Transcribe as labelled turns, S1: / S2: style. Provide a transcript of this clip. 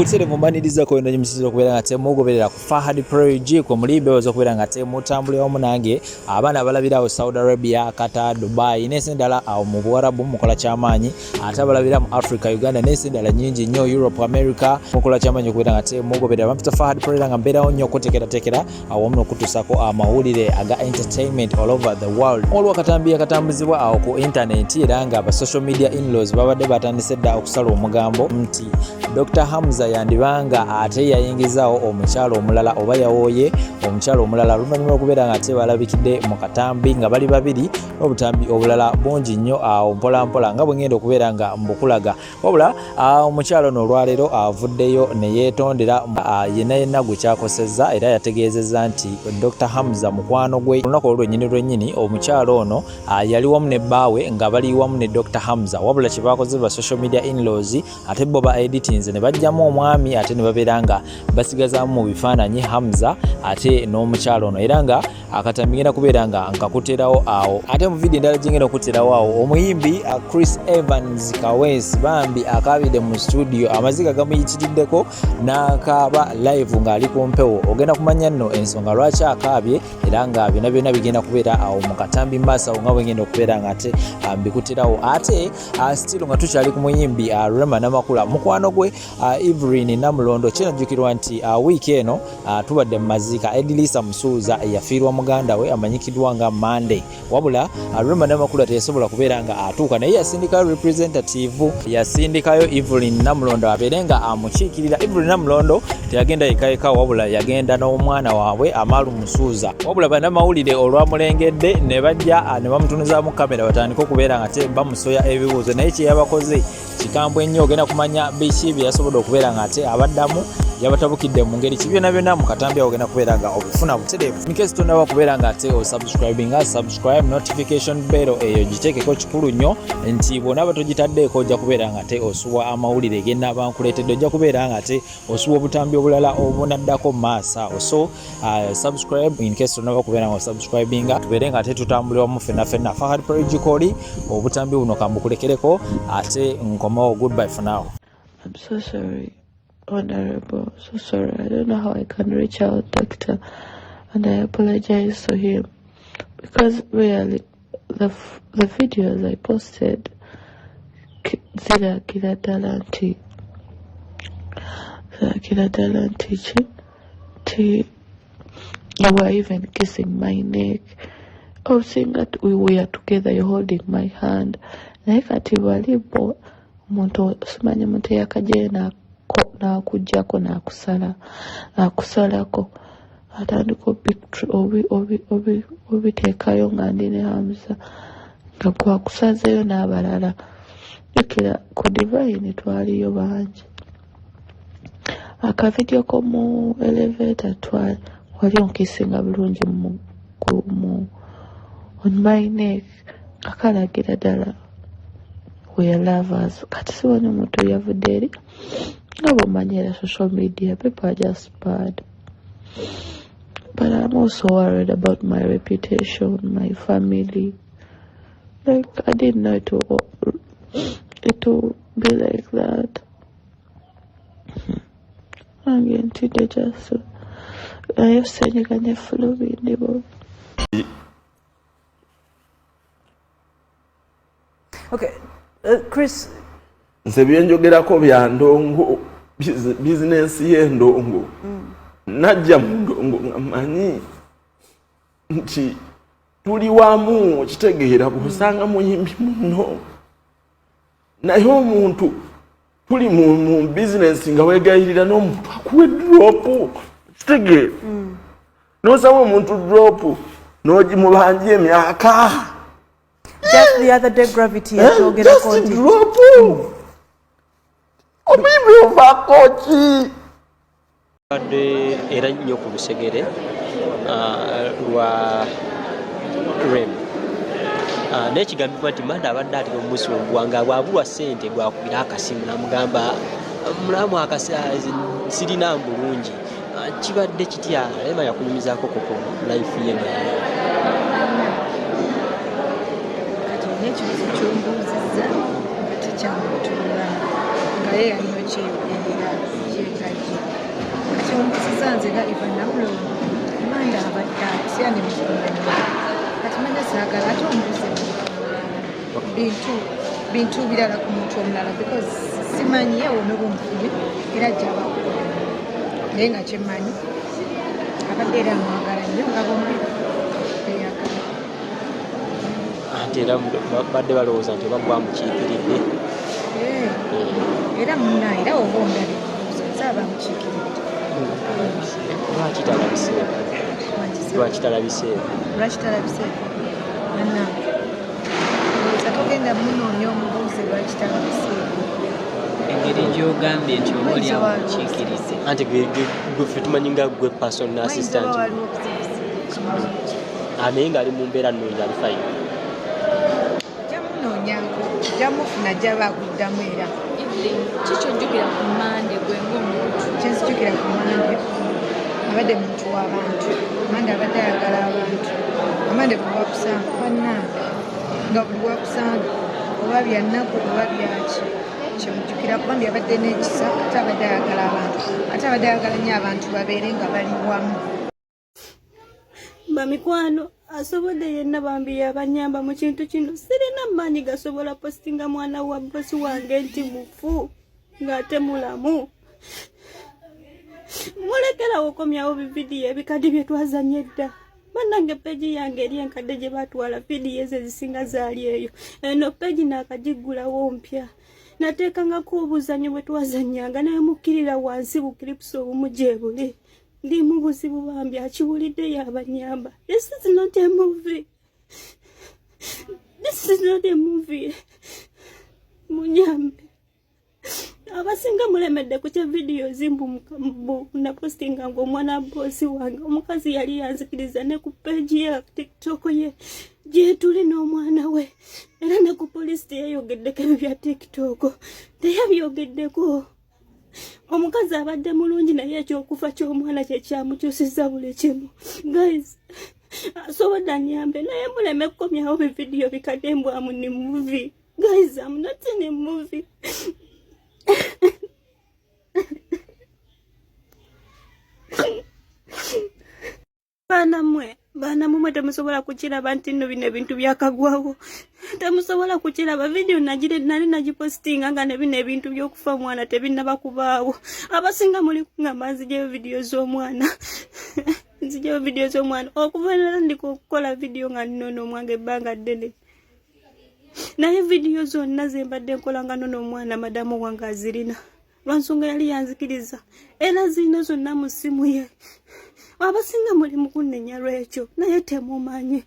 S1: Butereevu mbanirizaako yonna gye musinzira okubeera nga temugoberera ku Fahad Pro G kwe muli beebaza okubeera nga temutambulira wamu nange. Abaana abalabira awo Saudi Arabia, Qatar, Dubai n'ensi endala awo mu Buwarabu mukola kyamaanyi, ate abalabira mu Africa, Uganda n'ensi endala nnyingi nnyo, Europe, America, mukola kyamaanyi okubeera nga temugoberera. Bampita Fahad Pro era nga mbeerawo nnyo okuteekerateekera awamu n'okutuusaako amawulire aga entertainment all over the world. Waliwo akatambi akatambuzibwa awo ku internet era nga aba social media in-laws babadde batandise dda okusala omugambo nti Dr. Hamza yandibanga ate yayingizaawo omukyalo omulala oba yawooye omukyalo omulala oluvannyuma lw'okubeera nga ate balabikidde mu katambi nga bali babiri n'obutambi obulala bungi nnyo awo mpola mpola nga bwe ngenda okubeera nga mbukulaga. Wabula omukyalo ono olwaleero avuddeyo ne yeetondera yenna yenna gwe kyakosezza era yategeezezza nti Dr. Hamza mukwano gwe. Olunaku olwo lwennyini lwennyini omukyalo ono yali wamu ne bbaawe nga bali wamu ne Dr. Hamza, wabula kye baakoze ba social media in-laws ate bo ba editinze ne bajjamu omwami ate ne babeera nga basigazaamu mu bifaananyi Hamza ate n'omukyalo ono, era nga akatambi ngenda kubeera nga nkakuterawo awo. Ate mu vidiyo endala gyengenda okuterawo awo, omuyimbi Chris Evans Kaweesi bambi akaabidde mu studio, amaziga gamuyitiriddeko n'akaaba live ng'ali ku mpewo. Ogenda kumanya nno ensonga lwaki akaabye era nga byonna byonna bigenda kubeera awo mu katambi maaso awo nga bwengenda okubeera nga ate mbikuterawo. Ate still nga tukyali ku muyimbi Rema Namakula, mukwano gwe Evelyn Namulondo, kinajjukirwa nti wiiki eno tubadde mu maziika Edilisa Musuuza yafiirwa muganda we amanyikiddwa nga Monday. Wabula Rema Namakula teyasobola kubeera nga atuuka, naye yasindikayo representative, yasindikayo Evelyn Namulondo abeere nga amukiikirira. Evelyn Namulondo teyagenda yekka yekka, wabula yagenda n'omwana waabwe Amalu Musuuza. Wabula bannamawulire olwamulengedde ne bajja ne bamutunuzaamu kamera batandike okubeera nga te bamusoya ebibuuzo, naye kye yabakoze kikambwe nnyo. Ogenda kumanya biki bye yasobodde okubeera nga ate abaddamu, yabatabukidde mu ngeri ki, byonna byonna mu katambi awo ogenda kubeera nga obifuna butereevu. In case tonaba kubeera nga ate osubscribinga, subscribe, notification bell eyo giteekeko, kikulu nnyo nti bw'onaaba togitaddeeko ojja kubeera nga ate osubwa amawulire genaaba nkuleetedde, ojja kubeera nga ate osubwa obutambi obulala obunaddako mu maaso awo. So subscribe in case tonaba kubeera nga osubscribinga, tubeere nga ate tutambulira wamu ffenna ffenna. Fahad Progicoli, obutambi buno kambukulekereko ate nkomawo. Goodbye for now.
S2: I'm so sorry, Honorable. So sorry. I don't know how I can reach out, Doctor, and I apologize to him because really, the videos I posted ziragira ddala nti ki nti you were even kissing my neck. Oh, seeing that we were together, you're holding my hand. Naye kati bali bo omuntu simanyi omuntu eyakajjayo n'akuggyako n'akusala n'akusalako atandika obiteekayo nga ndi ne Hamza nga gwakusazeeyo n'abalala. Jjukira ku Divine twaliyo bangi. Akavidiyo ko mu elevator twali wali onkisinga bulungi mu on my neck nga kalagira ddala we are lovers. Kati simanyi omuntu yavudde eri nga bw'omanyi era social media people are just bad. But I'm also worried about my reputation, my family. Like, I didn't know it will be like that. Nange ntidde just naye senyiga ne flu bindi bubi.
S3: Okay, Chris,
S4: Nze byenjogerako bya ndongo, bizinensi y'endongo. Najja mu ndongo nga mmanyi nti tuli wamu, okitegeera, bw'osanga muyimbi muno, naye omuntu tuli mu bizinensi nga weegayirira n'omuntu akuwa drop, okitegeera, n'osaba omuntu drop n'ogimubanja emyaka.
S3: Just the other day Gravity yakyogerako
S4: Just
S3: nti
S4: drop, omuyimbi ovaako ki?
S5: Badde era nnyo ku lusegere lwa Rema. Naye kigambibwa nti Manda abadde atera omusumbuwa nga bw'abulwa ssente gwakubira akasimu n'amugamba mulamu akasi sirina bulungi. Kibadde kitya? Rema yakunyumizaako koko life ye naye?
S6: Kati olina ekibuzo kyombuuzizza nga tekyamutuula nga Nga ye yalina okyeyogerera yegajje. Kati ombuziza nze nga Eva Nabulongo, Manda abadde atya ne mukumanya. Kati manya saagala ate ombuze muntu omulala. Bintu bintu birala ku muntu omulala because simanyi ye wonoba omufunye era ajja abakukola. Naye nga kyemmanyi abadde era amwagala nnyo nga bombi beyagala.
S5: Anti era badde balowooza nti oba gwamukiikiridde.
S6: Era munnaye era oba ondabye nze aba mukiikiridde.
S5: Lwaki talabiseeko? Lwaki talabiseeko?
S6: Lwaki talabiseeko? Bannange, ndowooza togenda munoonya omubuuze lwaki talabiseeko.
S7: Engeri gy'ogambye nti oba oli awo mukiikiridde.
S5: Anti gwe ffe tumanyi nga gwe personal
S6: Wayinza
S5: assistant.
S6: oba waliwo obuzibuzibu.
S5: Naye ng'ali mu mbeera nnungi, ali fine.
S6: Ojja munoonyako, ojja mufuna, ajja akuddamu era.
S8: Evelyn, kiki ojjukira ku Mande gwe ng'omuntu?
S6: Kyenzijukira ku Mande, abadde muntu w'abantu. Mande abadde ayagala abantu. Amande buli wakusanga bannange, nga buli wakusanga oba byannaku oba byaki, kyemujjukira kubanga abadde n'ekisa, ate abadde ayagala abantu, ate abadde ayagala nnyo abantu babeere nga bali wamu.
S9: Bamikwano, asobodde yenna bambi yabanyamba mu kintu kino. Sirina maanyi gasobola postinga mwana wa bosi wange nti mufu ng'ate mulamu. Mulekerawo okomyawo bividiyo ebikadde bye twazanye edda. Bannange, page yange eri enkadde gye batwala vidiyo ezo ezisinga zaali eyo. Eno page naakagiggulawo mpya, nateekangako obuzanyo bwe twazanyanga, naye mukkirira wansi bu clips obumu gye buli. Ndi mu buzibu bambi, akiwulidde yabanyamba. This is not a movie, this is not a movie. Munyambe. Abasinga mulemedde ku kya vidiyo zimbu napostinga nga omwana bosi wange omukazi yali yanzikiriza ne ku page ye TikTok ye gyetuli n'omwana we, era ne ku polisi teyayogeddeko ebyo bya TikTok, teyabyogeddeko. Omukazi abadde mulungi, naye ekyokufa ky'omwana kyekyamukyusiza buli kimu. Guys, asobodde anyambe, naye muleme kukomyawo bividiyo bikadde mbwamu ni movie. Guys, I'm not in a movie. Baana mmwe, baana mumwe, temusobola kukiraba nti nno bino ebintu byakagwawo. Temusobola kukiraba. Vidiyo nali nagipositinga nga ne bino ebintu by'okufa omwana tebinnaba kubaawo. Abasinga muli kungamba nzijeyo vidiyo z'omwana, nzijeyo vidiyo z'omwana. Okuva natandika okukola vidiyo nga nnono omwange ebbanga ddene, naye vidiyo zonna ze mbadde nkola nga nono omwana, madamu wange azirina lwansonga yali yanzikiriza, era zirina zonna mu ssimu ye. Abasinga muli mu kunnenya lwekyo, naye temumanyi.